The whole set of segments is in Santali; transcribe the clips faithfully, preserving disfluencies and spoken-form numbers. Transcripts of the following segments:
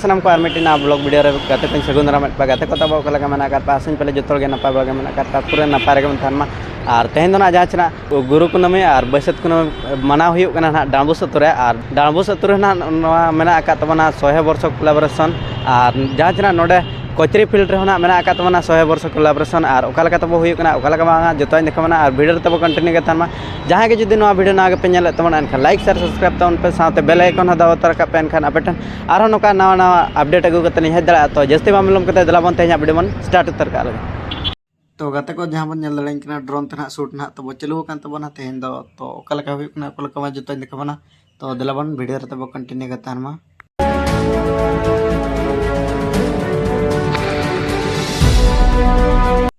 ᱥᱟᱱᱟᱢ ᱠᱚ ᱟᱨ ᱢᱤᱫᱴᱮᱱ ᱱᱟᱣᱟ ᱵᱞᱚᱜ ᱵᱷᱤᱰᱤᱭᱳ ᱨᱮ ᱜᱟᱛᱮ ᱠᱚᱧ ᱥᱟᱹᱜᱩᱱ ᱫᱟᱨᱟᱢᱮᱫ ᱯᱮᱭᱟ᱾ ᱜᱟᱛᱮ ᱠᱚ ᱛᱟᱵᱚ ᱚᱠᱟ ᱞᱮᱠᱟ ᱢᱮᱱᱟᱜ ᱟᱠᱟᱫ ᱯᱮᱭᱟ? ᱟᱥᱟᱧ ᱯᱟᱞᱮ ᱡᱚᱛᱚ ᱦᱚᱲ ᱜᱮ ᱱᱟᱯᱟᱭ ᱵᱟᱲᱟ ᱜᱮ ᱢᱮᱱᱟᱜ ᱟᱠᱟᱫ ᱯᱮᱭᱟ, ᱯᱩᱨᱟᱹ ᱱᱟᱯᱟᱭ ᱨᱮᱜᱮ ᱵᱚᱱ ᱛᱟᱦᱮᱱ ᱢᱟ᱾ ᱟᱨ ᱛᱮᱦᱮᱧ ᱫᱚ ᱱᱟᱜ ᱡᱟᱦᱟᱸ ᱪᱮ ᱱᱟᱜ ᱜᱩᱨᱩ ᱠᱩᱱᱟᱹᱢᱤ ᱟᱨ ᱵᱟᱹᱭᱥᱟᱹᱛ ᱠᱩᱱᱟᱹᱢᱤ ᱢᱟᱱᱟᱣ ᱦᱩᱭᱩᱜ ᱠᱟᱱᱟ ᱱᱟᱜ ᱰᱟᱸᱰᱵᱳᱥ ᱟᱹᱛᱩ ᱨᱮ᱾ ᱟᱨ ᱰᱟᱸᱰᱵᱳᱥ ᱟᱹᱛᱩ ᱨᱮ ᱱᱟᱜ ᱱᱚᱣᱟ ᱢᱮᱱᱟᱜ ᱟᱠᱟᱫ ᱛᱟᱵᱚᱱᱟ ᱥᱚᱦᱮ ᱵᱚᱨᱥᱚ ᱠᱚᱞᱟᱵᱚᱨᱮᱥᱚᱱ᱾ ᱟᱨ ᱡᱟᱦᱟᱸ ᱪᱮ ᱱᱟᱜ ᱱᱚᱰᱮ ᱠᱚᱪᱨᱤ ᱯᱷᱤᱞᱰ ᱨᱮᱦᱚᱸ ᱱᱟᱜ ᱢᱮᱱᱟᱜ ᱟᱠᱟᱫ ᱛᱟᱵᱚᱱᱟ ᱥᱚᱦᱮ ᱵᱚᱨᱥᱚ ᱠᱚᱞᱟᱵᱚᱨᱮᱥᱚᱱ᱾ ᱟᱨ ᱚᱠᱟ ᱞᱮᱠᱟ ᱛᱟᱵᱚ ᱦᱩᱭᱩᱜ ᱠᱟᱱᱟ, ᱚᱠᱟ ᱞᱮᱠᱟ ᱵᱟᱝᱟ, ᱡᱚᱛᱚᱧ ᱫᱮᱠᱷᱟᱣ ᱵᱚᱱᱟ᱾ ᱟᱨ ᱵᱷᱤᱰᱤᱭᱳ ᱨᱮ ᱛᱟᱵᱚ ᱠᱚᱱᱴᱤᱱᱤᱭᱩ ᱜᱮ ᱛᱟᱦᱮᱱ ᱢᱟ᱾ ᱡᱟᱦᱟᱸᱭ ᱜᱮ ᱡᱩᱫᱤ ᱱᱚᱣᱟ ᱵᱷᱤᱰᱤᱭᱳ ᱱᱟᱣᱟ ᱜᱮᱯᱮ ᱧᱮᱞᱮᱫ ᱛᱟᱵᱚᱱᱟ, ᱮᱱᱠᱷᱟᱱ ᱞᱟᱭᱤᱠ, ᱥᱮᱭᱟᱨ, ᱥᱟᱵᱥᱠᱨᱟᱭᱤᱵ ᱛᱟᱵᱚᱱ ᱯᱮ, ᱥᱟᱶᱛᱮ ᱵᱮᱞ ᱟᱭᱠᱚᱱ ᱦᱚᱸ ᱫᱟᱵᱟᱣ ᱛᱚᱨᱟ ᱠᱟᱜ ᱯᱮ᱾ ᱮᱱᱠᱷᱟᱱ ᱟᱯᱮ ᱴᱷᱮᱱ ᱟᱨᱦᱚᱸ ᱱᱚᱝᱠᱟ ᱱᱟᱣᱟ ᱱᱟᱣᱟ ᱟᱯᱰᱮᱴ ᱟᱹᱜᱩ ᱠᱟᱛᱮ ᱞᱤᱧ ᱦᱮᱡ ᱫᱟᱲᱮᱭᱟᱜᱼᱟ᱾ ᱛᱚ ᱡᱟᱹᱥᱛᱤ ᱵᱟᱝ ᱵᱤᱞᱚᱢ ᱠᱟᱛᱮ ᱫᱮᱞᱟ ᱵᱚᱱ ᱛᱮᱦᱮᱧᱟᱜ ᱵᱷᱤᱰᱤᱭᱳ ᱵᱚᱱ ᱥᱴᱟᱨᱴ ᱩᱛᱟᱹᱨ ᱠᱟᱜ ᱞᱮᱜᱮ᱾ ᱛᱚ ᱜᱟᱛᱮ ᱠᱚ, ᱡᱟᱦᱟᱸ ᱵᱚᱱ ᱧᱮᱞ ᱫᱟᱲᱮᱭᱟᱜ ᱠᱟᱱᱟ, ᱰᱨᱳᱱ ᱛᱮ ᱱᱟᱦᱟᱜ ᱥᱩᱴ ᱱᱟᱦᱟᱜ ᱛᱟᱵᱚ ᱪᱟᱹᱞᱩ ᱟᱠᱟᱱ ᱛᱟᱵᱚᱱᱟ ᱛᱮᱦᱮᱧ ᱫᱚ᱾ ᱛᱚ ᱚᱠᱟ ᱞᱮᱠᱟ ᱦᱩᱭᱩᱜ ᱠᱟᱱᱟ, ᱚᱠᱟ ᱞᱮᱠᱟ ᱵᱟᱝ, ᱡᱚᱛᱚᱧ ᱫᱮᱠᱷᱟᱣ ᱵᱚᱱᱟ᱾ ᱛᱚ ᱫᱮᱞᱟ ᱵᱚᱱ ᱵᱷᱤᱰᱤᱭᱳ ᱨᱮ ᱛᱟᱵᱚ ᱠᱚᱱᱴᱤᱱᱤᱭᱩ ᱠᱟᱛᱮ ᱛᱟᱦᱮᱱ ᱢᱟ᱾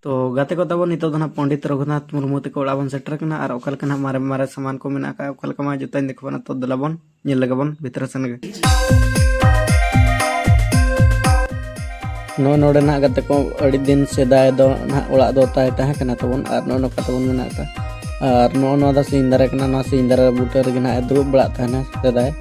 ᱛᱚ ᱜᱟᱛᱮ ᱠᱚ ᱛᱟᱵᱚ, ᱱᱤᱛᱚᱜ ᱫᱚ ᱱᱟᱦᱟᱜ ᱯᱚᱱᱰᱤᱛ ᱨᱚᱜᱷᱩᱱᱟᱛᱷ ᱢᱩᱨᱢᱩ ᱛᱟᱠᱚ ᱚᱲᱟᱜ ᱵᱚᱱ ᱥᱮᱴᱮᱨ ᱠᱟᱱᱟ᱾ ᱟᱨ ᱚᱠᱟ ᱞᱮᱠᱟ ᱱᱟᱦᱟᱜ ᱢᱟᱨᱮ ᱢᱟᱨᱮ ᱥᱟᱢᱟᱱ ᱠᱚ ᱢᱮᱱᱟᱜ ᱟᱠᱟᱫ, ᱚᱠᱟ ᱞᱮᱠᱟ ᱢᱟ, ᱡᱚᱛᱚᱧ ᱫᱮᱠᱷᱟᱣ ᱵᱚᱱᱟ᱾ ᱛᱚ ᱫᱮᱞᱟ ᱵᱚᱱ ᱧᱮᱞ ᱞᱮᱜᱮ ᱵᱚᱱ ᱵᱷᱤᱛᱨᱤ ᱥᱮᱱ ᱜᱮ᱾ ᱱᱚᱜᱼᱚᱭ ᱱᱚᱰᱮ ᱱᱟᱦᱟᱜ ᱜᱟᱛᱮ ᱠᱚ, ᱟᱹᱰᱤ ᱫᱤᱱ ᱥᱮᱫᱟᱭ ᱫᱚ ᱱᱟᱦᱟᱜ ᱚᱲᱟᱜ ᱫᱚ ᱛᱟᱦᱮᱸ, ᱛᱟᱦᱮᱸ ᱠᱟᱱᱟ ᱛᱟᱵᱚᱱ᱾ ᱟᱨ ᱱᱚᱜᱼᱚᱭ ᱱᱚᱝᱠᱟ ᱛᱟᱵᱚᱱ ᱢᱮᱱᱟᱜ ᱟᱠᱟᱫ᱾ ᱟᱨ ᱱᱚᱜᱼᱚ ᱱᱚᱣᱟ ᱫᱚ ᱥᱤᱧ ᱫᱟᱨᱮ ᱠᱟᱱᱟ᱾ ᱱᱚᱣᱟ ᱥᱤᱧ ᱫᱟᱨᱮ ᱵᱩᱴᱟᱹ ᱨᱮᱜᱮ ᱱᱟᱦᱟᱜ ᱮ ᱫᱩᱲᱩᱵ ᱵᱟᱲᱟᱜ ᱛᱟᱦᱮᱱᱟ ᱥᱮᱫᱟᱭ᱾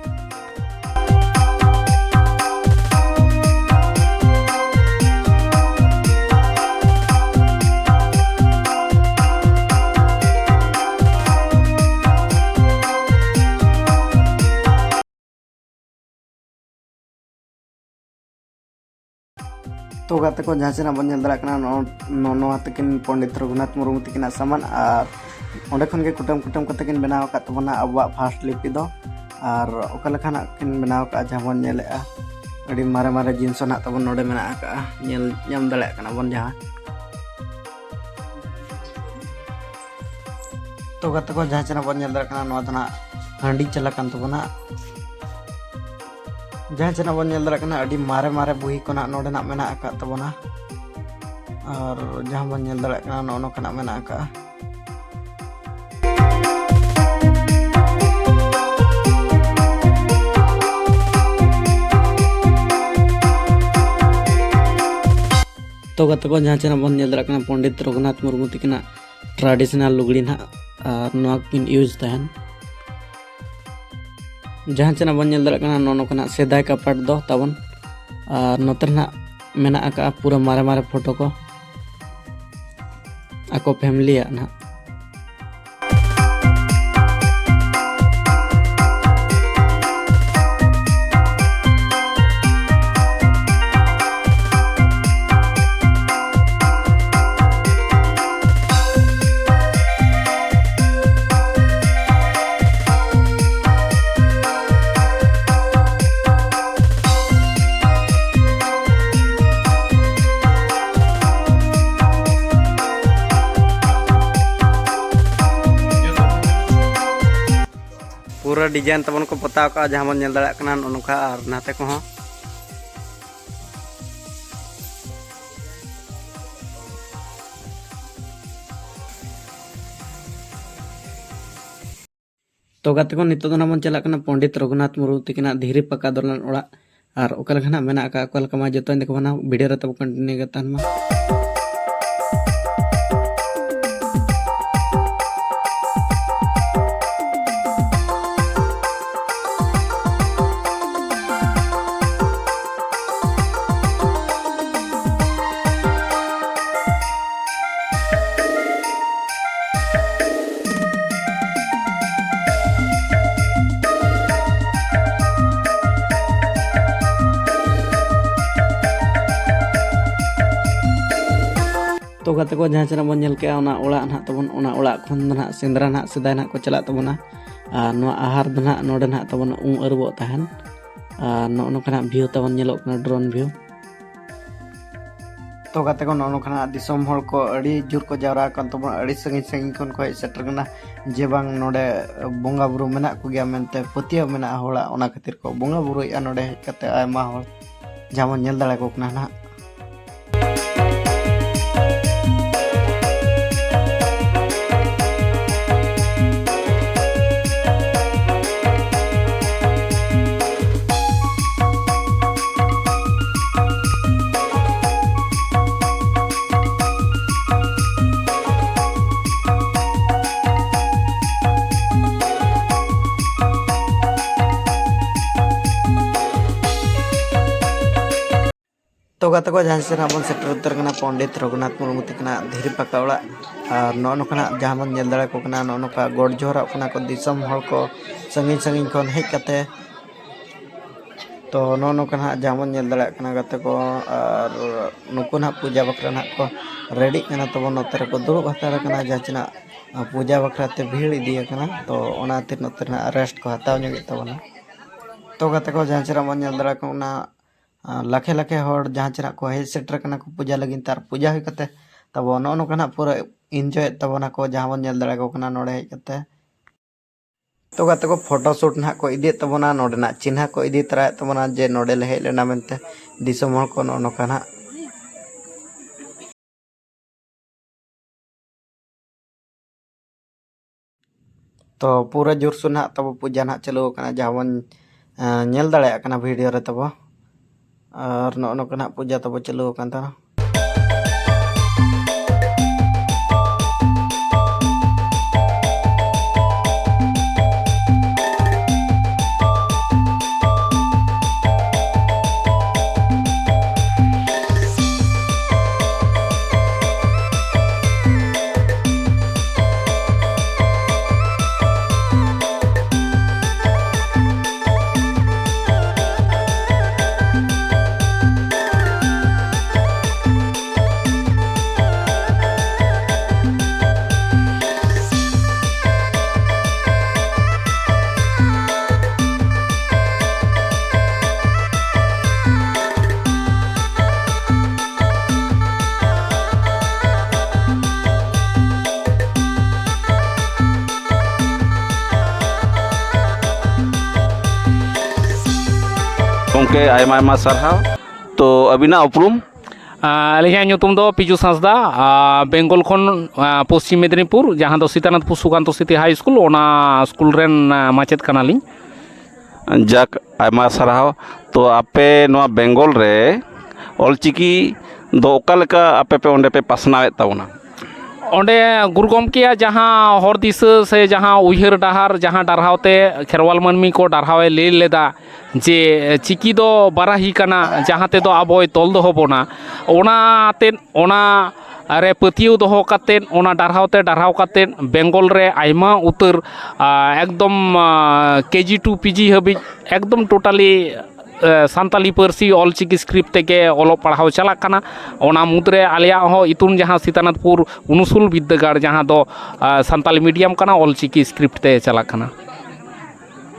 ᱛᱚ ᱜᱟᱛᱮ ᱠᱚ, ᱡᱟᱦᱟᱸ ᱪᱮ ᱱᱟᱜ ᱵᱚᱱ ᱧᱮᱞ ᱫᱟᱲᱮᱭᱟᱜ ᱠᱟᱱᱟ, ᱱᱚᱜᱼᱚ, ᱱᱚᱜᱼᱚ ᱱᱚᱣᱟ ᱛᱟᱹᱠᱤᱱ ᱯᱚᱱᱰᱤᱛ ᱨᱚᱜᱷᱩᱱᱟᱛᱷ ᱢᱩᱨᱢᱩ ᱛᱟᱹᱠᱤᱱᱟᱜ ᱥᱟᱢᱟᱱ᱾ ᱟᱨ ᱚᱸᱰᱮ ᱠᱷᱚᱱ ᱜᱮ ᱠᱩᱴᱟᱹᱢ ᱠᱩᱴᱟᱹᱢ ᱠᱟᱛᱮ ᱠᱤᱱ ᱵᱮᱱᱟᱣ ᱟᱠᱟᱫ ᱛᱟᱵᱚᱱᱟ ᱟᱵᱚᱣᱟᱜ ᱯᱷᱟᱥᱴ ᱞᱤᱯᱤ ᱫᱚ᱾ ᱟᱨ ᱚᱠᱟ ᱞᱮᱠᱟ ᱱᱟᱜ ᱠᱤᱱ ᱵᱮᱱᱟᱣ ᱟᱠᱟᱫᱼᱟ, ᱡᱟᱦᱟᱸ ᱵᱚᱱ ᱧᱮᱞᱮᱫᱼᱟ, ᱟᱹᱰᱤ ᱢᱟᱨᱮ ᱢᱟᱨᱮ ᱡᱤᱱᱤᱥ ᱦᱚᱸ ᱱᱟᱜ ᱛᱟᱵᱚᱱ ᱱᱚᱰᱮ ᱢᱮᱱᱟᱜ ᱟᱠᱟᱫᱼᱟ, ᱧᱮᱞ ᱧᱟᱢ ᱫᱟᱲᱮᱭᱟᱜ ᱠᱟᱱᱟ ᱵᱚᱱ ᱡᱟᱦᱟᱸ᱾ ᱛᱚ ᱜᱟᱛᱮ ᱠᱚ, ᱡᱟᱦᱟᱸ ᱪᱮ ᱱᱟᱜ ᱵᱚᱱ ᱧᱮᱞ ᱫᱟᱲᱮᱭᱟᱜ ᱠᱟᱱᱟ, ᱱᱚᱣᱟ ᱫᱚ ᱱᱟᱜ ᱦᱟᱺᱰᱤ ᱪᱟᱞᱟ ᱠᱟᱱ ᱛᱟᱵᱚᱱᱟ᱾ ᱡᱟᱦᱟᱸ ᱪᱮ ᱱᱟᱜ ᱵᱚᱱ ᱧᱮᱞ ᱫᱟᱲᱮᱭᱟᱜ ᱠᱟᱱᱟ, ᱟᱹᱰᱤ ᱢᱟᱨᱮ ᱢᱟᱨᱮ ᱵᱩᱦᱤ ᱠᱚ ᱱᱟᱜ ᱱᱚᱰᱮ ᱱᱟᱜ ᱢᱮᱱᱟᱜ ᱟᱠᱟᱫ ᱛᱟᱵᱚᱱᱟ᱾ ᱟᱨ ᱡᱟᱦᱟᱸ ᱵᱚᱱ ᱧᱮᱞ ᱫᱟᱲᱮᱭᱟᱜ ᱠᱟᱱᱟ, ᱱᱚᱜᱼᱚ ᱱᱚᱝᱠᱟᱱᱟᱜ ᱢᱮᱱᱟᱜ ᱟᱠᱟᱫᱼᱟ᱾ ᱛᱚ ᱜᱟᱛᱮ ᱠᱚ, ᱡᱟᱦᱟᱸ ᱪᱮ ᱱᱟᱜ ᱵᱚᱱ ᱧᱮᱞ ᱫᱟᱲᱮᱭᱟᱜ ᱠᱟᱱᱟ, ᱯᱚᱱᱰᱤᱛ ᱨᱚᱜᱷᱩᱱᱟᱛᱷ ᱢᱩᱨᱢᱩ ᱛᱟᱹᱠᱤᱱᱟᱜ ᱴᱨᱟᱰᱤᱥᱚᱱᱟᱞ ᱞᱩᱜᱽᱲᱤ ᱱᱟᱦᱟᱜ, ᱟᱨ ᱱᱚᱣᱟ ᱠᱤᱱ ᱤᱭᱩᱡᱽ ᱛᱟᱦᱮᱱ᱾ ᱡᱟᱦᱟᱸ ᱪᱮ ᱱᱟᱜ ᱵᱚᱱ ᱧᱮᱞ ᱫᱟᱲᱮᱭᱟᱜ ᱠᱟᱱᱟ, ᱱᱚᱜᱼᱚ ᱱᱚᱝᱠᱟᱱᱟᱜ ᱥᱮᱫᱟᱭ ᱠᱟᱯᱟᱴ ᱫᱚ ᱛᱟᱵᱚᱱ᱾ ᱟᱨ ᱱᱚᱛᱮ ᱨᱮ ᱱᱟᱦᱟᱜ ᱢᱮᱱᱟᱜ ᱟᱠᱟᱫᱼᱟ ᱯᱩᱨᱟᱹ ᱢᱟᱨᱮ ᱢᱟᱨᱮ ᱯᱷᱳᱴᱳ ᱠᱚ ᱟᱠᱚ ᱯᱷᱮᱢᱤᱞᱤᱭᱟᱜ ᱱᱟᱦᱟᱜ᱾ ᱯᱩᱨᱟᱹ ᱰᱤᱡᱟᱭᱤᱱ ᱛᱟᱵᱚᱱ ᱠᱚ ᱯᱚᱛᱟᱣ ᱠᱟᱜᱼᱟ, ᱡᱟᱦᱟᱸ ᱵᱚᱱ ᱧᱮᱞ ᱫᱟᱲᱮᱭᱟᱜ ᱠᱟᱱᱟ ᱱᱚᱜᱼᱚ ᱱᱚᱝᱠᱟ, ᱟᱨ ᱱᱟᱛᱮ ᱠᱚᱦᱚᱸ᱾ ᱛᱚ ᱜᱟᱛᱮ ᱠᱚ, ᱱᱤᱛᱚᱜ ᱫᱚ ᱱᱟᱜ ᱵᱚᱱ ᱪᱟᱞᱟᱜ ᱠᱟᱱᱟ ᱯᱚᱱᱰᱤᱛ ᱨᱚᱜᱷᱩᱱᱟᱛᱷ ᱢᱩᱨᱢᱩ ᱛᱟᱹᱠᱤᱱᱟᱜ ᱫᱷᱤᱨᱤ ᱯᱟᱠᱟ ᱫᱚᱞᱟᱱ ᱚᱲᱟᱜ, ᱟᱨ ᱚᱠᱟ ᱞᱮᱠᱟ ᱱᱟᱜ ᱢᱮᱱᱟᱜ ᱟᱠᱟᱫ, ᱚᱠᱟ ᱞᱮᱠᱟ ᱢᱟ ᱡᱚᱛᱚᱧ ᱫᱮᱠᱷᱟᱣ ᱵᱚᱱᱟ, ᱵᱷᱤᱰᱤᱭᱳ ᱨᱮ ᱛᱟᱵᱚ ᱠᱚᱱᱴᱤᱱᱤᱭᱩ ᱜᱮ ᱛᱟᱦᱮᱱ ᱢᱟ᱾ ᱛᱚ ᱜᱟᱛᱮ ᱠᱚ, ᱡᱟᱦᱟᱸ ᱪᱮᱱᱟᱜ ᱵᱚᱱ ᱧᱮᱞ ᱠᱮᱜᱼᱟ, ᱚᱱᱟ ᱚᱲᱟᱜ ᱱᱟᱦᱟᱜ ᱛᱟᱵᱚᱱ, ᱚᱱᱟ ᱚᱲᱟᱜ ᱠᱷᱚᱱ ᱫᱚ ᱱᱟᱦᱟᱜ ᱥᱮᱸᱫᱽᱨᱟ ᱱᱟᱦᱟᱜ ᱥᱮᱫᱟᱭ ᱱᱟᱦᱟᱜ ᱠᱚ ᱪᱟᱞᱟᱜ ᱛᱟᱵᱚᱱᱟ᱾ ᱟᱨ ᱱᱚᱣᱟ ᱟᱦᱟᱨ ᱫᱚ ᱱᱟᱦᱟᱜ ᱱᱚᱰᱮ ᱱᱟᱦᱟᱜ ᱛᱟᱵᱚᱱ ᱩᱢ ᱟᱹᱨᱩᱵᱚᱜ ᱛᱟᱦᱮᱱ᱾ ᱟᱨ ᱱᱚᱜᱼᱚ ᱱᱚᱝᱠᱟ ᱱᱟᱦᱟᱜ ᱵᱷᱤᱭᱩ ᱛᱟᱵᱚᱱ ᱧᱮᱞᱚᱜ ᱠᱟᱱᱟ, ᱰᱨᱳᱱ ᱵᱷᱤᱭᱩ᱾ ᱛᱚ ᱜᱟᱛᱮ ᱠᱚ, ᱱᱚᱜᱼᱚ ᱱᱚᱝᱠᱟ ᱱᱟᱦᱟᱜ ᱫᱤᱥᱚᱢ ᱦᱚᱲ ᱠᱚ ᱟᱹᱰᱤ ᱡᱳᱨ ᱠᱚ ᱡᱟᱣᱨᱟ ᱟᱠᱟᱱ ᱛᱟᱵᱚᱱᱟ, ᱟᱹᱰᱤ ᱥᱟᱺᱜᱤᱧ ᱥᱟᱺᱜᱤᱧ ᱠᱷᱚᱱ ᱠᱚ ᱦᱮᱡ ᱥᱮᱴᱮᱨ ᱠᱟᱱᱟ, ᱡᱮ ᱵᱟᱝ ᱱᱚᱰᱮ ᱵᱚᱸᱜᱟ ᱵᱩᱨᱩ ᱢᱮᱱᱟᱜ ᱠᱚᱜᱮᱭᱟ ᱢᱮᱱᱛᱮ ᱯᱟᱹᱛᱭᱟᱹᱣ ᱢᱮᱱᱟᱜᱼᱟ ᱦᱚᱲᱟᱜ, ᱚᱱᱟ ᱠᱷᱟᱹᱛᱤᱨ ᱠᱚ ᱵᱚᱸᱜᱟ ᱵᱩᱨᱩᱭᱮᱫᱼᱟ ᱱᱚᱰᱮ ᱦᱮᱡ ᱠᱟᱛᱮ ᱟᱭᱢᱟ ᱦᱚᱲ, ᱡᱟᱦᱟᱸ ᱵᱚᱱ ᱧᱮᱞ ᱫᱟᱲᱮᱭᱟᱠᱚ ᱠᱟᱱᱟ ᱱᱟᱦᱟᱜ᱾ ᱛᱚ ᱜᱟᱛᱮ ᱠᱚ, ᱡᱟᱦᱟᱸ ᱥᱮᱫ ᱦᱟᱸᱜ ᱵᱚᱱ ᱥᱮᱴᱮᱨ ᱩᱛᱟᱹᱨ ᱠᱟᱱᱟ ᱯᱚᱱᱰᱤᱛ ᱨᱚᱜᱷᱩᱱᱟᱛᱷ ᱢᱩᱨᱢᱩ ᱛᱟᱹᱠᱤᱱᱟᱜ ᱫᱷᱤᱨᱤ ᱯᱟᱠᱟ ᱚᱲᱟᱜ᱾ ᱟᱨ ᱱᱚᱜᱼᱚ ᱱᱚᱝᱠᱟ ᱦᱟᱸᱜ ᱡᱟᱦᱟᱸ ᱵᱚᱱ ᱧᱮᱞ ᱫᱟᱲᱮᱭᱟᱠᱚ ᱠᱟᱱᱟ, ᱱᱚᱜᱼᱚ ᱱᱚᱝᱠᱟ ᱜᱚᱰ ᱡᱚᱦᱟᱨᱚᱜ ᱠᱟᱱᱟ ᱠᱚ ᱫᱤᱥᱚᱢ ᱦᱚᱲ ᱠᱚ ᱥᱟᱺᱜᱤᱧ ᱥᱟᱺᱜᱤᱧ ᱠᱷᱚᱱ ᱦᱮᱡ ᱠᱟᱛᱮ᱾ ᱛᱚ ᱱᱚᱜᱼᱚ ᱱᱚᱝᱠᱟ ᱦᱟᱸᱜ ᱡᱟᱦᱟᱸ ᱵᱚᱱ ᱧᱮᱞ ᱫᱟᱲᱮᱭᱟᱜ ᱠᱟᱱᱟ ᱜᱟᱛᱮ ᱠᱚ, ᱟᱨ ᱱᱩᱠᱩ ᱱᱟᱦᱟᱜ ᱯᱩᱡᱟ ᱵᱟᱠᱷᱨᱟ ᱱᱟᱦᱟᱜ ᱠᱚ ᱨᱮᱰᱤᱜ ᱠᱟᱱᱟ᱾ ᱛᱟᱵᱚᱱ ᱱᱚᱛᱮ ᱨᱮᱠᱚ ᱫᱩᱲᱩᱵ ᱦᱟᱛᱟᱲ ᱟᱠᱟᱱᱟ, ᱡᱟᱦᱟᱸ ᱪᱮ ᱱᱟᱦᱟᱜ ᱯᱩᱡᱟ ᱵᱟᱠᱷᱨᱟ ᱛᱮ ᱵᱷᱤᱲ ᱤᱫᱤ ᱟᱠᱟᱱᱟ᱾ ᱛᱚ ᱚᱱᱟ ᱠᱷᱟᱹᱛᱤᱨ ᱱᱚᱛᱮ ᱨᱮ ᱱᱟᱦᱟᱜ ᱨᱮᱥᱴ ᱠᱚ ᱦᱟᱛᱟᱣ ᱧᱚᱜᱮᱫ ᱛᱟᱵᱚᱱᱟ᱾ ᱛᱚ ᱜᱟᱛᱮ ᱠᱚ, ᱡᱟᱦᱟᱸ ᱪᱮ ᱱᱟᱦᱟᱜ ᱵᱚᱱ ᱧᱮᱞ ᱫᱟᱲᱮᱭᱟᱜ ᱠᱟᱱᱟ, ᱚᱱᱟ ᱟᱨ ᱞᱟᱠᱷᱮ ᱞᱟᱠᱷᱮ ᱦᱚᱲ ᱡᱟᱦᱟᱸ ᱪᱮ ᱱᱟᱜ ᱠᱚ ᱦᱮᱡ ᱥᱮᱴᱮᱨ ᱠᱟᱱᱟ ᱠᱚ ᱯᱩᱡᱟ ᱞᱟᱹᱜᱤᱫ ᱛᱮ, ᱟᱨ ᱯᱩᱡᱟ ᱦᱩᱭ ᱠᱟᱛᱮ ᱛᱟᱵᱚ ᱱᱚᱜᱼᱚ ᱱᱚᱝᱠᱟ ᱱᱟᱜ ᱯᱩᱨᱟᱹ ᱤᱱᱡᱚᱭᱮᱫ ᱛᱟᱵᱚᱱᱟ ᱠᱚ, ᱡᱟᱦᱟᱸ ᱵᱚᱱ ᱧᱮᱞ ᱫᱟᱲᱮᱭᱟᱠᱚ ᱠᱟᱱᱟ ᱱᱚᱰᱮ ᱦᱮᱡ ᱠᱟᱛᱮ᱾ ᱛᱚ ᱜᱟᱛᱮ ᱠᱚ, ᱯᱷᱳᱴᱳ ᱥᱩᱴ ᱱᱟᱦᱟᱜ ᱠᱚ ᱤᱫᱤᱭᱮᱫ ᱛᱟᱵᱚᱱᱟ, ᱱᱚᱰᱮᱱᱟᱜ ᱪᱤᱱᱦᱟ ᱠᱚ ᱤᱫᱤ ᱛᱚᱨᱟᱭᱮᱫ ᱛᱟᱵᱚᱱᱟ ᱡᱮ ᱱᱚᱰᱮ ᱞᱮ ᱦᱮᱡ ᱞᱮᱱᱟ ᱢᱮᱱᱛᱮ, ᱫᱤᱥᱚᱢ ᱦᱚᱲ ᱠᱚ ᱱᱚᱜᱼᱚ ᱱᱚᱝᱠᱟ ᱱᱟᱦᱟᱜ᱾ ᱛᱚ ᱯᱩᱨᱟᱹ ᱡᱳᱨᱥᱳᱨ ᱱᱟᱦᱟᱜ ᱛᱟᱵᱚ ᱯᱩᱡᱟ ᱱᱟᱦᱟᱜ ᱪᱟᱹᱞᱩ ᱟᱠᱟᱱᱟ, ᱡᱟᱦᱟᱸ ᱵᱚᱱ, ᱮᱸ, ᱧᱮᱞ ᱫᱟᱲᱮᱭᱟᱜ ᱠᱟᱱᱟ ᱵᱷᱤᱰᱤᱭᱳ ᱨᱮ ᱛᱟᱵᱚ᱾ ᱟᱨ ᱱᱚᱜᱼᱚ ᱱᱚᱝᱠᱟ ᱱᱟᱦᱟᱜ ᱯᱩᱡᱟ ᱛᱟᱵᱚ ᱪᱟᱹᱞᱩ ᱟᱠᱟᱱ ᱛᱟᱦᱮᱱᱟ᱾ ᱜᱚᱢᱠᱮ, ᱟᱭᱢᱟ ᱟᱭᱢᱟ ᱥᱟᱨᱦᱟᱣ᱾ ᱛᱚ, ᱟᱹᱵᱤᱱᱟᱜ ᱩᱯᱨᱩᱢ? ᱟᱹᱞᱤᱧᱟᱜ ᱧᱩᱛᱩᱢ ᱫᱚ ᱯᱤᱡᱩᱥ ᱦᱟᱸᱥᱫᱟ, ᱵᱮᱝᱜᱚᱞ ᱠᱷᱚᱱ, ᱯᱚᱥᱪᱤᱢ ᱢᱮᱫᱽᱱᱤᱯᱩᱨ, ᱡᱟᱦᱟᱸ ᱫᱚ ᱥᱤᱛᱟᱱᱟᱛᱷᱯᱩᱨ ᱥᱩᱠᱟᱱᱛᱚ ᱥᱤᱴᱤ ᱦᱟᱭ ᱥᱠᱩᱞ, ᱚᱱᱟ ᱥᱠᱩᱞ ᱨᱮᱱ ᱢᱟᱪᱮᱫ ᱠᱟᱱᱟᱞᱤᱧ᱾ ᱡᱟᱠ, ᱟᱭᱢᱟ ᱥᱟᱨᱦᱟᱣ᱾ ᱛᱚ, ᱟᱯᱮ ᱱᱚᱣᱟ ᱵᱮᱝᱜᱚᱞ ᱨᱮ ᱚᱞᱪᱤᱠᱤ ᱫᱚ ᱚᱠᱟ ᱞᱮᱠᱟ ᱟᱯᱮ ᱯᱮ ᱚᱸᱰᱮ ᱯᱮ ᱯᱟᱥᱱᱟᱣᱮᱫ ᱛᱟᱵᱚᱱᱟ? ᱚᱸᱰᱮ ᱜᱩᱨᱩ ᱜᱚᱢᱠᱮᱭᱟᱜ ᱡᱟᱦᱟᱸ ᱦᱚᱨ ᱫᱤᱥᱟᱹ ᱥᱮ ᱡᱟᱦᱟᱸ ᱩᱭᱦᱟᱹᱨ ᱰᱟᱦᱟᱨ, ᱡᱟᱦᱟᱸ ᱰᱟᱨᱦᱟᱣ ᱛᱮ ᱠᱷᱮᱨᱣᱟᱞ ᱢᱟᱹᱱᱢᱤ ᱠᱚ ᱰᱟᱨᱦᱟᱣ ᱮ ᱞᱟᱹᱭ ᱞᱮᱫᱟ, ᱡᱮ ᱪᱤᱠᱤ ᱫᱚ ᱵᱟᱨᱟᱦᱤ ᱠᱟᱱᱟ, ᱡᱟᱦᱟᱸ ᱛᱮᱫᱚ ᱟᱵᱚᱭ ᱛᱚᱞ ᱫᱚᱦᱚ ᱵᱚᱱᱟ, ᱚᱱᱟ ᱟᱛᱮᱫ, ᱚᱱᱟ ᱨᱮ ᱯᱟᱹᱛᱭᱟᱹᱣ ᱫᱚᱦᱚ ᱠᱟᱛᱮᱫ, ᱚᱱᱟ ᱰᱟᱨᱦᱟᱣ ᱛᱮ ᱰᱟᱨᱦᱟᱣ ᱠᱟᱛᱮᱫ ᱵᱮᱝᱜᱚᱞ ᱨᱮ ᱟᱭᱢᱟ ᱩᱛᱟᱹᱨ, ᱟ, ᱮᱠᱫᱚᱢ, ᱟ, ᱠᱮ ᱡᱤ ᱴᱩ ᱯᱤ ᱡᱤ ᱦᱟᱹᱵᱤᱡ ᱮᱠᱫᱚᱢ totally ᱮ, ᱥᱟᱱᱛᱟᱞᱤ ᱯᱟᱹᱨᱥᱤ ᱚᱞᱪᱤᱠᱤ script ᱛᱮᱜᱮ ᱚᱞᱚᱜ ᱯᱟᱲᱦᱟᱣ ᱪᱟᱞᱟᱜ ᱠᱟᱱᱟ᱾ ᱚᱱᱟ ᱢᱩᱫᱽᱨᱮ ᱟᱞᱮᱭᱟᱜ ᱦᱚᱸ ᱤᱛᱩᱱ ᱡᱟᱦᱟᱸ ᱥᱤᱛᱟᱱᱟᱛᱷᱯᱩᱨ ᱩᱱᱩᱥᱩᱞ ᱵᱤᱫᱽᱫᱟᱹᱜᱟᱲ, ᱡᱟᱦᱟᱸ ᱫᱚ, ᱟ, ᱥᱟᱱᱛᱟᱞᱤ medium ᱠᱟᱱᱟ, ᱚᱞᱪᱤᱠᱤ script ᱛᱮ ᱪᱟᱞᱟᱜ ᱠᱟᱱᱟ᱾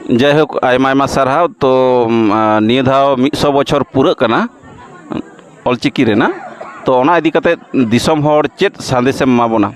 ᱡᱟᱭᱦᱳᱠ, ᱟᱭᱢᱟ ᱟᱭᱢᱟ ᱥᱟᱨᱦᱟᱣ᱾ ᱛᱚ, ᱩᱢ, ᱟ, ᱱᱤᱭᱟᱹ ᱫᱷᱟᱣ ᱢᱤᱫ ᱥᱚ ᱵᱚᱪᱷᱚᱨ ᱯᱩᱨᱟᱹᱜ ᱠᱟᱱᱟ ᱚᱞᱪᱤᱠᱤ ᱨᱮᱱᱟᱜ, ᱛᱚ ᱚᱱᱟ ᱤᱫᱤ ᱠᱟᱛᱮ ᱫᱤᱥᱚᱢ ᱦᱚᱲ ᱪᱮᱫ ᱥᱟᱸᱫᱮᱥᱮᱢ ᱮᱢᱟ ᱵᱚᱱᱟ?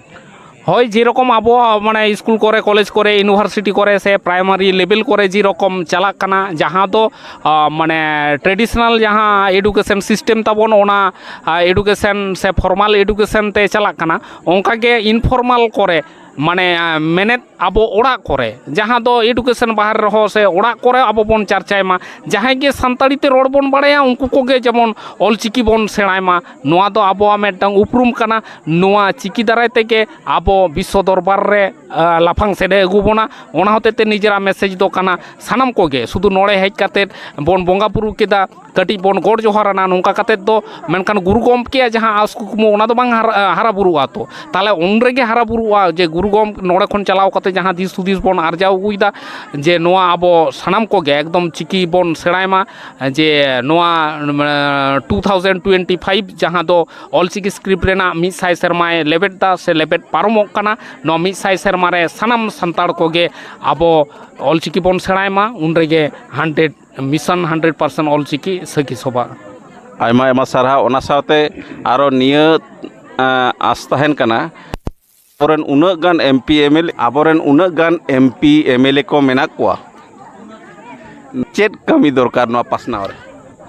ᱦᱳᱭ, ᱡᱮᱨᱚᱠᱚᱢ ᱟᱵᱚ ᱢᱟᱱᱮ ᱥᱠᱩᱞ ᱠᱚᱨᱮ, ᱠᱚᱞᱮᱡᱽ ᱠᱚᱨᱮ, ᱤᱭᱩᱱᱤᱵᱷᱟᱨᱥᱤᱴᱤ ᱠᱚᱨᱮ ᱥᱮ primary level ᱠᱚᱨᱮ ᱡᱮᱨᱚᱠᱚᱢ ᱪᱟᱞᱟᱜ ᱠᱟᱱᱟ, ᱡᱟᱦᱟᱸ ᱫᱚ, ᱟ, ᱢᱟᱱᱮ traditional ᱡᱟᱦᱟᱸ education system ᱛᱟᱵᱚᱱ, ᱚᱱᱟ, ᱟ, education ᱥᱮ formal education ᱛᱮ ᱪᱟᱞᱟᱜ ᱠᱟᱱᱟ, ᱚᱱᱠᱟᱜᱮ informal ᱠᱚᱨᱮ ᱢᱟᱱᱮ, ᱟ, ᱢᱮᱱᱮᱫ ᱟᱵᱚ ᱚᱲᱟᱜ ᱠᱚᱨᱮ, ᱡᱟᱦᱟᱸ ᱫᱚ education ᱵᱟᱦᱨᱮ ᱨᱮᱦᱚᱸ ᱥᱮ ᱚᱲᱟᱜ ᱠᱚᱨᱮ ᱟᱵᱚ ᱵᱚᱱ ᱪᱟᱨᱪᱟᱭ ᱢᱟ, ᱡᱟᱦᱟᱸᱭ ᱜᱮ ᱥᱟᱱᱛᱟᱲᱤ ᱛᱮ ᱨᱚᱲ ᱵᱚᱱ ᱵᱟᱲᱟᱭᱟ, ᱩᱱᱠᱩ ᱠᱚᱜᱮ ᱡᱮᱢᱚᱱ ᱚᱞᱪᱤᱠᱤ ᱵᱚᱱ ᱥᱮᱬᱟᱭ ᱢᱟ᱾ ᱱᱚᱣᱟ ᱫᱚ ᱟᱵᱚᱣᱟᱜ ᱢᱤᱫᱴᱟᱝ ᱩᱯᱨᱩᱢ ᱠᱟᱱᱟ᱾ ᱱᱚᱣᱟ ᱪᱤᱠᱤ ᱫᱟᱨᱟᱭ ᱛᱮᱜᱮ ᱟᱵᱚ ᱵᱤᱥᱥᱚ ᱫᱚᱨᱵᱟᱨ ᱨᱮ, ᱟ, ᱞᱟᱯᱷᱟᱝ ᱥᱮᱫ ᱮ ᱟᱹᱜᱩ ᱵᱚᱱᱟ᱾ ᱚᱱᱟ ᱦᱚᱛᱮᱡ ᱛᱮ ᱱᱤᱡᱮᱨᱟᱜ message ᱫᱚ ᱠᱟᱱᱟ, ᱥᱟᱱᱟᱢ ᱠᱚᱜᱮ ᱥᱩᱫᱷᱩ ᱱᱚᱰᱮ ᱦᱮᱡ ᱠᱟᱛᱮᱫ ᱵᱚᱱ ᱵᱚᱸᱜᱟ ᱵᱩᱨᱩ ᱠᱮᱫᱟ, ᱠᱟᱹᱴᱤᱡ ᱵᱚᱱ ᱜᱚᱰ ᱡᱚᱦᱟᱨᱟᱱᱟ, ᱱᱚᱝᱠᱟ ᱠᱟᱛᱮᱫ ᱫᱚ, ᱢᱮᱱᱠᱷᱟᱱ ᱜᱩᱨᱩ ᱜᱚᱢᱠᱮᱭᱟᱜ ᱡᱟᱦᱟᱸ ᱟᱸᱥ ᱠᱩᱠᱢᱩ, ᱚᱱᱟ ᱫᱚ ᱵᱟᱝ ᱦᱟᱨᱟ, ᱦᱟᱨᱟ ᱵᱩᱨᱩᱜᱼᱟ᱾ ᱛᱚ ᱛᱟᱦᱚᱞᱮ ᱩᱱ ᱨᱮᱜᱮ ᱦᱟᱨᱟ ᱵᱩᱨᱩᱜᱼᱟ ᱡᱮ ᱜᱩᱨᱩ ᱜᱚᱢᱠᱮ ᱱᱚᱰᱮ ᱠᱷᱚᱱ ᱪᱟᱞᱟᱣ ᱠᱟᱛᱮ ᱡᱟᱦᱟᱸ ᱫᱤᱥ ᱦᱩᱫᱤᱥ ᱵᱚᱱ ᱟᱨᱡᱟᱣ ᱟᱹᱜᱩᱭᱮᱫᱟ, ᱡᱮ ᱱᱚᱣᱟ ᱟᱵᱚ ᱥᱟᱱᱟᱢ ᱠᱚᱜᱮ ᱮᱠᱫᱚᱢ ᱪᱤᱠᱤ ᱵᱚᱱ ᱥᱮᱬᱟᱭ ᱢᱟ, ᱡᱮ ᱱᱚᱣᱟ two thousand twenty five ᱡᱟᱦᱟᱸ ᱫᱚ ᱚᱞᱪᱤᱠᱤ script ᱨᱮᱱᱟᱜ ᱢᱤᱫ ᱥᱟᱭ ᱥᱮᱨᱢᱟᱭ ᱞᱮᱵᱮᱫ ᱫᱟ ᱥᱮ ᱞᱮᱵᱮᱫ ᱯᱟᱨᱚᱢᱚᱜ ᱠᱟᱱᱟ, ᱱᱚᱣᱟ ᱢᱤᱫ ᱥᱟᱭ ᱥᱮᱨᱢᱟ ᱨᱮ ᱥᱟᱱᱟᱢ ᱥᱟᱱᱛᱟᱲ ᱠᱚᱜᱮ ᱟᱵᱚ ᱚᱞᱪᱤᱠᱤ ᱵᱚᱱ ᱥᱮᱬᱟᱭ ᱢᱟ, ᱩᱱ ᱨᱮᱜᱮ hundred, mission hundred percent Ol Chiki ᱥᱟᱹᱠᱷᱤ ᱥᱚᱵᱷᱟ᱾ ᱟᱭᱢᱟ ᱟᱭᱢᱟ ᱥᱟᱨᱦᱟᱣ᱾ ᱚᱱᱟ ᱥᱟᱶᱛᱮ ᱟᱨᱚ ᱱᱤᱭᱟᱹ, ᱮᱸ, ᱟᱸᱥ ᱛᱟᱦᱮᱱ ᱠᱟᱱᱟ, ᱟᱵᱚᱨᱮᱱ ᱩᱱᱟᱹᱜ ᱜᱟᱱ M P M L A, ᱟᱵᱚᱨᱮᱱ ᱩᱱᱟᱹᱜ ᱜᱟᱱ M P M L A ᱠᱚ ᱢᱮᱱᱟᱜ ᱠᱚᱣᱟ, ᱪᱮᱫ ᱠᱟᱹᱢᱤ ᱫᱚᱨᱠᱟᱨ ᱱᱚᱣᱟ ᱯᱟᱥᱱᱟᱣ ᱨᱮ?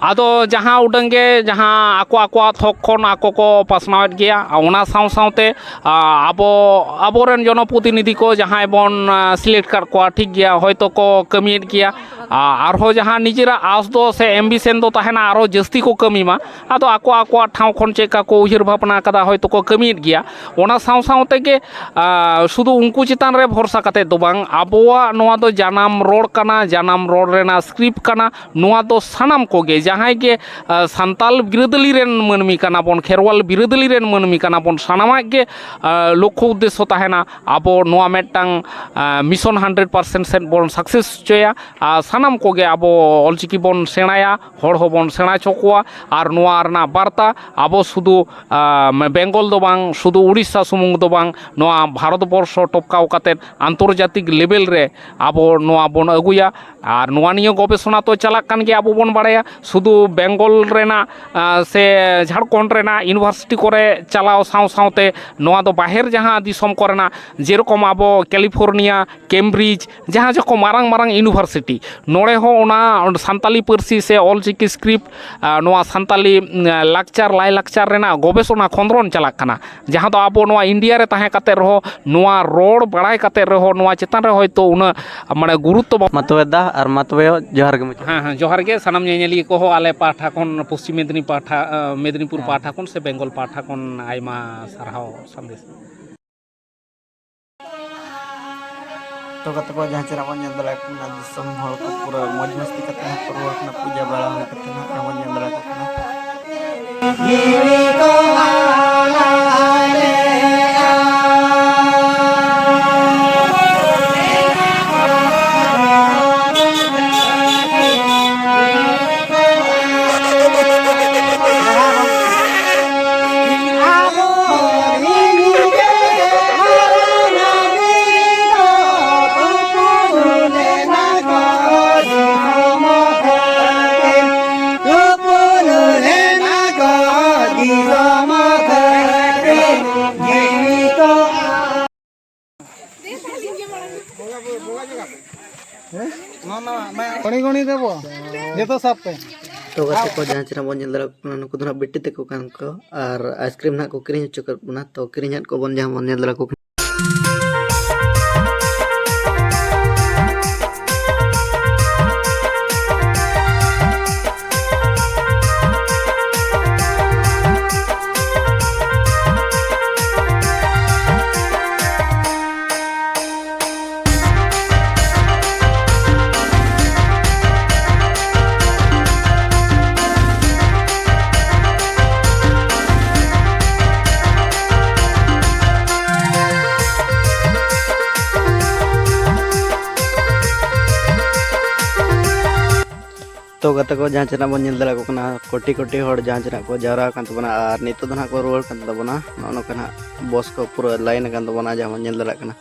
ᱟᱫᱚ ᱡᱟᱦᱟᱸ ᱩᱰᱟᱹᱝ ᱜᱮ, ᱡᱟᱦᱟᱸ ᱟᱠᱚ ᱟᱠᱚᱣᱟᱜ ᱛᱷᱚᱠ ᱠᱷᱚᱱ ᱟᱠᱚ ᱠᱚ ᱯᱟᱥᱱᱟᱣᱮᱫ ᱜᱮᱭᱟ, ᱚᱱᱟ ᱥᱟᱶ ᱥᱟᱶᱛᱮ, ᱟ, ᱟᱵᱚ, ᱟᱵᱚᱨᱮᱱ ᱡᱚᱱᱚᱯᱨᱚᱛᱤᱱᱤᱫᱷᱤ ᱠᱚ ᱡᱟᱦᱟᱸᱭ ᱵᱚᱱ, ᱟ, ᱥᱤᱞᱮᱠᱴ ᱠᱟᱫ ᱠᱚᱣᱟ, ᱴᱷᱤᱠ ᱜᱮᱭᱟ, ᱦᱚᱭᱛᱳ ᱠᱚ ᱠᱟᱹᱢᱤᱭᱮᱫ ᱜᱮᱭᱟ᱾ ᱟ, ᱟᱨᱦᱚᱸ ᱡᱟᱦᱟᱸ ᱱᱤᱡᱮᱨᱟᱜ ᱟᱸᱥ ᱫᱚ ᱥᱮ ᱮᱢᱵᱤᱥᱮᱱ ᱫᱚ ᱛᱟᱦᱮᱱᱟ, ᱟᱨᱦᱚᱸ ᱡᱟᱹᱥᱛᱤ ᱠᱚ ᱠᱟᱹᱢᱤ ᱢᱟ᱾ ᱟᱫᱚ ᱟᱠᱚ ᱟᱠᱚᱣᱟᱜ ᱴᱷᱟᱶ ᱠᱷᱚᱱ ᱪᱮᱫ ᱞᱮᱠᱟ ᱠᱚ ᱩᱭᱦᱟᱹᱨ ᱵᱷᱟᱵᱽᱱᱟ ᱠᱟᱫᱟ, ᱦᱚᱭᱛᱳ ᱠᱚ ᱠᱟᱹᱢᱤᱭᱮᱫ ᱜᱮᱭᱟ᱾ ᱚᱱᱟ ᱥᱟᱶ ᱥᱟᱶ ᱛᱮᱜᱮ, ᱟ, ᱥᱩᱫᱷᱩ ᱩᱱᱠᱩ ᱪᱮᱛᱟᱱ ᱨᱮ ᱵᱷᱚᱨᱥᱟ ᱠᱟᱛᱮᱫ ᱫᱚ ᱵᱟᱝ, ᱟᱵᱚᱣᱟᱜ ᱱᱚᱣᱟ ᱫᱚ ᱡᱟᱱᱟᱢ ᱨᱚᱲ ᱠᱟᱱᱟ, ᱡᱟᱱᱟᱢ ᱨᱚᱲ ᱨᱮᱱᱟᱜ ᱥᱠᱨᱤᱯᱴ ᱠᱟᱱᱟ᱾ ᱱᱚᱣᱟ ᱫᱚ ᱥᱟᱱᱟᱢ ᱠᱚᱜᱮ, ᱡᱟᱦᱟᱸᱭ ᱜᱮ, ᱟ, ᱥᱟᱱᱛᱟᱞ ᱵᱤᱨᱟᱹᱫᱟᱹᱞᱤ ᱨᱮᱱ ᱢᱟᱹᱱᱢᱤ ᱠᱟᱱᱟ ᱵᱚᱱ, ᱠᱷᱮᱨᱣᱟᱞ ᱵᱤᱨᱟᱹᱫᱟᱹᱞᱤ ᱨᱮᱱ ᱢᱟᱹᱱᱢᱤ ᱠᱟᱱᱟ ᱵᱚᱱ, ᱥᱟᱱᱟᱢᱟᱜ ᱜᱮ, ᱟ, ᱞᱚᱠᱠᱷᱚ ᱩᱫᱽᱫᱮᱥᱥᱚ ᱛᱟᱦᱮᱱᱟ ᱟᱵᱚ ᱱᱚᱣᱟ ᱢᱤᱫᱴᱟᱝ, ᱟ, mission hundred percent ᱥᱮᱫ ᱵᱚᱱ ᱥᱟᱠᱥᱮᱥ ᱦᱚᱪᱚᱭᱟ᱾ ᱟᱨ ᱥᱟᱱᱟᱢ ᱠᱚᱜᱮ ᱟᱵᱚ ᱚᱞᱪᱤᱠᱤ ᱵᱚᱱ ᱥᱮᱬᱟᱭᱟ, ᱦᱚᱲ ᱦᱚᱸᱵᱚᱱ ᱥᱮᱬᱟ ᱦᱚᱪᱚ ᱠᱚᱣᱟ᱾ ᱟᱨ ᱱᱚᱣᱟ ᱨᱮᱱᱟᱜ ᱵᱟᱨᱛᱟ ᱟᱵᱚ ᱥᱩᱫᱷᱩ, ᱟ, ᱵᱮᱝᱜᱚᱞ ᱫᱚ ᱵᱟᱝ, ᱥᱩᱫᱷᱩ ᱩᱲᱤᱥᱥᱟ ᱥᱩᱢᱩᱝ ᱫᱚ ᱵᱟᱝ, ᱱᱚᱣᱟ ᱵᱷᱟᱨᱚᱛ ᱵᱚᱨᱥᱚ ᱴᱚᱯᱠᱟᱣ ᱠᱟᱛᱮᱫ ᱟᱱᱛᱚᱨᱡᱟᱛᱤᱠ ᱞᱮᱵᱮᱞ ᱨᱮ ᱟᱵᱚ ᱱᱚᱣᱟ ᱵᱚᱱ ᱟᱹᱜᱩᱭᱟ᱾ ᱟᱨ ᱱᱚᱣᱟ ᱱᱤᱭᱟᱹ ᱜᱚᱵᱮᱥᱚᱱᱟ ᱛᱚ ᱪᱟᱞᱟᱜ ᱠᱟᱱ ᱜᱮᱭᱟ, ᱟᱵᱚ ᱵᱚᱱ ᱵᱟᱲᱟᱭᱟ᱾ ᱥᱩᱫᱷᱩ ᱵᱮᱝᱜᱚᱞ ᱨᱮᱱᱟᱜ, ᱟ, ᱥᱮ ᱡᱷᱟᱲᱠᱷᱚᱸᱰ ᱨᱮᱱᱟᱜ ᱤᱭᱩᱱᱤᱵᱷᱟᱨᱥᱤᱴᱤ ᱠᱚᱨᱮ ᱪᱟᱞᱟᱣ ᱥᱟᱶ ᱥᱟᱶᱛᱮ ᱱᱚᱣᱟ ᱫᱚ ᱵᱟᱦᱮᱨ ᱡᱟᱦᱟᱸ ᱫᱤᱥᱚᱢ ᱠᱚᱨᱮᱱᱟᱜ, ᱡᱮᱨᱚᱠᱚᱢ ᱟᱵᱚ ᱠᱮᱞᱤᱯᱷᱳᱨᱱᱤᱭᱟ, ᱠᱮᱢᱵᱨᱤᱡᱽ, ᱡᱟᱦᱟᱸ ᱡᱚᱠᱷᱚᱱ ᱢᱟᱨᱟᱝ ᱢᱟᱨᱟᱝ ᱤᱭᱩᱱᱤᱵᱷᱟᱨᱥᱤᱴᱤ, ᱱᱚᱰᱮ ᱦᱚᱸ ᱚᱱᱟ ᱥᱟᱱᱛᱟᱞᱤ ᱯᱟᱹᱨᱥᱤ ᱥᱮ ᱚᱞᱪᱤᱠᱤ ᱥᱠᱨᱤᱯᱴ, ᱟ, ᱱᱚᱣᱟ ᱥᱟᱱᱛᱟᱞᱤ, ᱩᱢ, ᱞᱟᱠᱪᱟᱨ ᱞᱟᱭᱼᱞᱟᱠᱪᱟᱨ ᱨᱮᱱᱟᱜ ᱜᱚᱵᱮᱥᱚᱱᱟ ᱠᱷᱚᱸᱫᱽᱨᱚᱱ ᱪᱟᱞᱟᱜ ᱠᱟᱱᱟ, ᱡᱟᱦᱟᱸ ᱫᱚ ᱟᱵᱚ ᱱᱚᱣᱟ ᱤᱱᱰᱤᱭᱟ ᱨᱮ ᱛᱟᱦᱮᱸ ᱠᱟᱛᱮ ᱨᱮᱦᱚᱸ, ᱱᱚᱣᱟ ᱨᱚᱲ ᱵᱟᱲᱟᱭ ᱠᱟᱛᱮ ᱨᱮᱦᱚᱸ, ᱱᱚᱣᱟ ᱪᱮᱛᱟᱱ ᱨᱮ ᱦᱚᱭᱛᱳ ᱩᱱᱟᱹᱜ, ᱢᱟᱱᱮ, ᱜᱩᱨᱩᱛᱛᱚ ᱵᱟᱝ᱾ ᱢᱟ ᱛᱚᱵᱮ ᱫᱟ, ᱟᱨ ᱢᱟ ᱛᱚᱵᱮ ᱡᱚᱦᱟᱨ ᱜᱮ ᱢᱩᱪᱟᱹᱫ᱾ ᱦᱮᱸ, ᱦᱮᱸ, ᱡᱚᱦᱟᱨ ᱜᱮ ᱥᱟᱱᱟᱢ ᱧᱮᱧᱮᱞᱤᱭᱟᱹ ᱠᱚᱦᱚᱸ ᱟᱞᱮ ᱯᱟᱦᱴᱟ ᱠᱷᱚᱱ, ᱯᱚᱥᱪᱤᱢ ᱢᱮᱫᱽᱱᱤ ᱯᱟᱦᱴᱟ, ᱟ, ᱢᱮᱫᱽᱱᱤᱯᱩᱨ ᱦᱮᱸ᱾ ᱯᱟᱦᱴᱟ ᱠᱷᱚᱱ ᱥᱮ ᱵᱮᱝᱜᱚᱞ ᱯᱟᱦᱴᱟ ᱠᱷᱚᱱ ᱟᱭᱢᱟ ᱥᱟᱨᱦᱟᱣ ᱥᱟᱸᱫᱮᱥ᱾ ᱛᱚ ᱜᱟᱛᱮ ᱠᱚ, ᱡᱟᱦᱟᱸ ᱪᱮᱦᱨᱟ ᱵᱚᱱ ᱧᱮᱞ ᱫᱟᱲᱮᱭᱟᱜ ᱠᱟᱱᱟ, ᱫᱤᱥᱚᱢ ᱦᱚᱲ ᱠᱚ ᱯᱩᱨᱟᱹ ᱢᱚᱡᱽ ᱢᱚᱥᱛᱤ ᱠᱟᱛᱮ ᱦᱟᱸᱜ ᱠᱚ ᱨᱩᱣᱟᱹᱲ ᱠᱟᱱᱟ, ᱯᱩᱡᱟᱹ ᱵᱟᱲᱟ ᱦᱩᱭ ᱠᱟᱛᱮ ᱦᱟᱸᱜ ᱵᱚᱱ ᱧᱮᱞ ᱫᱟᱲᱮᱭᱟᱠᱚ ᱠᱟᱱᱟ᱾ ᱜᱚᱲᱤ ᱜᱚᱲᱤ ᱫᱮᱵᱚ, ᱡᱚᱛᱚ ᱥᱟᱵ ᱯᱮ᱾ ᱛᱚ ᱜᱟᱛᱮ ᱠᱚ, ᱡᱟᱦᱟᱸ ᱪᱮ ᱱᱟᱜ ᱵᱚᱱ ᱧᱮᱞ ᱫᱟᱲᱮᱭᱟᱜ ᱠᱟᱱᱟ, ᱱᱩᱠᱩ ᱫᱚ ᱱᱟᱜ ᱵᱤᱴᱤ ᱛᱟᱠᱚ ᱠᱟᱱ ᱠᱚ, ᱟᱨ ᱟᱭᱤᱥᱠᱨᱤᱢ ᱱᱟᱜ ᱠᱚ ᱠᱤᱨᱤᱧ ᱦᱚᱪᱚ ᱠᱮᱫ ᱵᱚᱱᱟ᱾ ᱛᱚ ᱠᱤᱨᱤᱧ ᱟᱫ ᱠᱚ ᱵᱚᱱ, ᱡᱟᱦᱟᱸ ᱵᱚᱱ ᱧᱮᱞ ᱫᱟᱲᱮ ᱠᱚ ᱠᱟᱱᱟ᱾ ᱛᱚ ᱜᱟᱛᱮ ᱠᱚ, ᱡᱟᱦᱟᱸ ᱪᱮ ᱱᱟᱜ ᱵᱚᱱ ᱧᱮᱞ ᱫᱟᱲᱮᱭᱟᱜ ᱠᱚ ᱠᱟᱱᱟ, ᱠᱳᱴᱤ ᱠᱳᱴᱤ ᱦᱚᱲ ᱡᱟᱦᱟᱸ ᱪᱮ ᱱᱟᱜ ᱠᱚ ᱡᱟᱣᱨᱟ ᱟᱠᱟᱱ ᱛᱟᱵᱚᱱᱟ, ᱟᱨ ᱱᱤᱛᱚᱜ ᱫᱚ ᱱᱟᱜ ᱠᱚ ᱨᱩᱣᱟᱹᱲ ᱠᱟᱱ ᱛᱟᱵᱚᱱᱟ᱾ ᱱᱚᱜᱼᱚ ᱱᱚᱝᱠᱟ ᱱᱟᱜ ᱵᱚᱥ ᱠᱚ ᱯᱩᱨᱟᱹ ᱞᱟᱭᱤᱱ ᱟᱠᱟᱱ ᱛᱟᱵᱚᱱᱟ, ᱡᱟᱦᱟᱸ ᱵᱚᱱ ᱧᱮᱞ ᱫᱟᱲᱮᱭᱟᱜ ᱠᱟᱱᱟ᱾